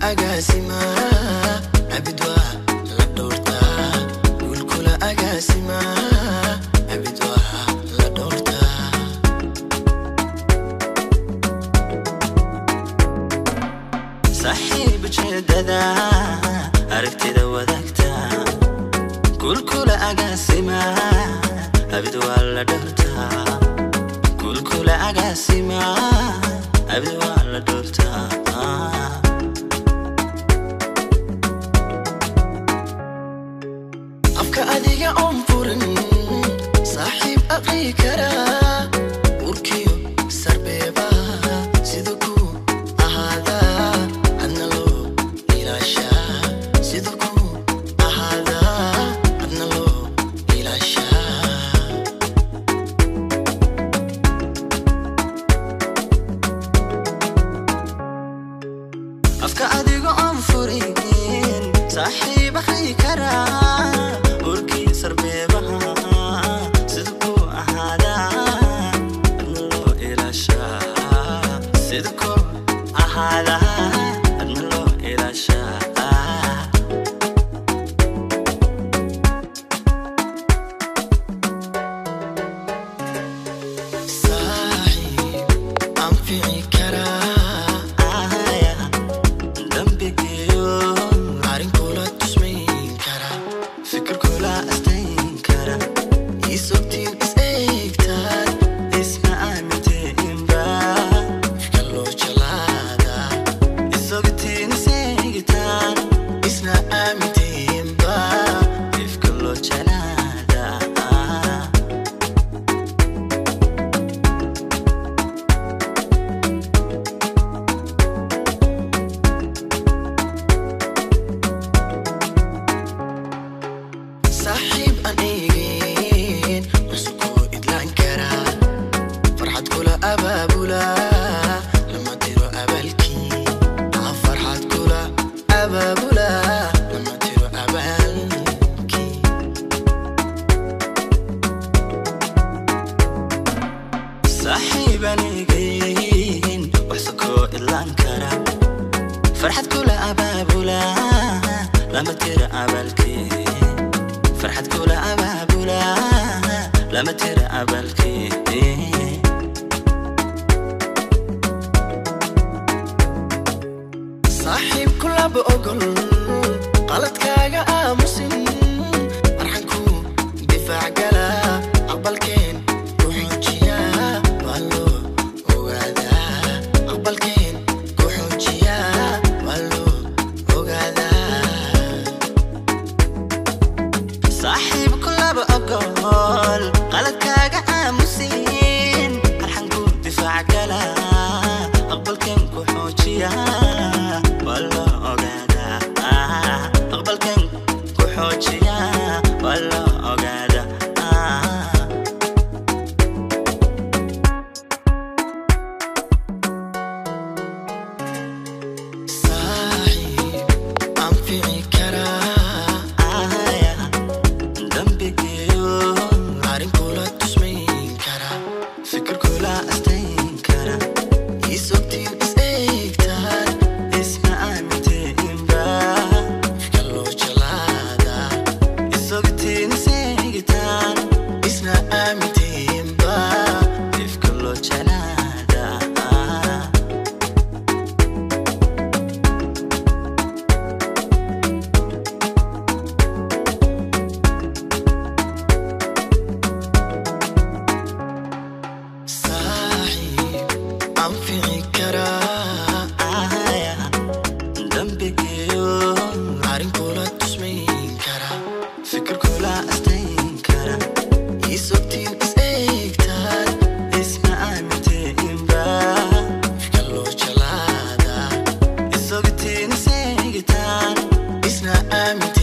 Agaasima abid waa la dhowrtaa, guulkula agaasima abid waa la dhowrtaa. Saaxiib ujeedada aragtida wadaagta, guulkula agaasima abid waa la dhowrtaa, guulkula agaasima abid waa la dhowrtaa. Afka adiga oon furin saaxiib aqri karaa, urkiyo sarbeebaha sida ku ahaadaa adna loo ilaashaa, sida ku ahaadaa adna loo ilaashaa. Afka adiga oon furin saaxiib akhri karaa, urkii sarbeebaha sida ku ahaadaa adna loo ilaashaa, sida ku ahaadaa adna loo ilaashaa. Saaxiib anfici karaa, Aya, dambigiyo arrinkula tusmayn karaa, fikirkula astayn kara, isogtiin is eegtaan, isma aamintiinba ifka loo jalaadaa, isogtiin iseegitaan, isna aamintiinba ifka loo jeclaadaa. Saaxiib aan eegin cusubkuu idlaan karaa, farxad kula abaabula lama tiro abaalkii. Ah, farxad kula abaabula lama tiro abaalkii. Saaxiib anigayn wax sokoo idlaan kara, farxad kula abaabula lama tira abaalkii, farxad kula abaabula lama tira abaalkii. Saaxiib kulaba ogol qaladkaaga aamusin, arxanku difaac gala aqbalkeen ku xoojiya waa loo ogaadaa, aqbalkeen ku xoojiya waa loo ogaadaa. Saaxiib kulaba ogol qaladkaaga aamusin, arxanku difaac gala aqbalkan ku xoojiya waa loo ogaadaa, aqbalkan ku xoojiya waa loo ogaadaa. Saaxiib anfici karaa, Aya, dambigiyo arrinkula tusmayn karaa, fikirkula astayn kara, isogtiin is eegtaan, isma aamintiinba ifka loo jalaadaa, isogtiin iseegitaan, isna aamintiinba ifka loo jeclaadaa. Saaxiib anfici karaa, Aya, dambigiyo arrinkula tusmayn karaa, fikirkula astayn kara, isogtiin is eegtaan, isma aamintiinba ifka loo jalaadaa, isogtiin iseegitaan, isna aamintiinba.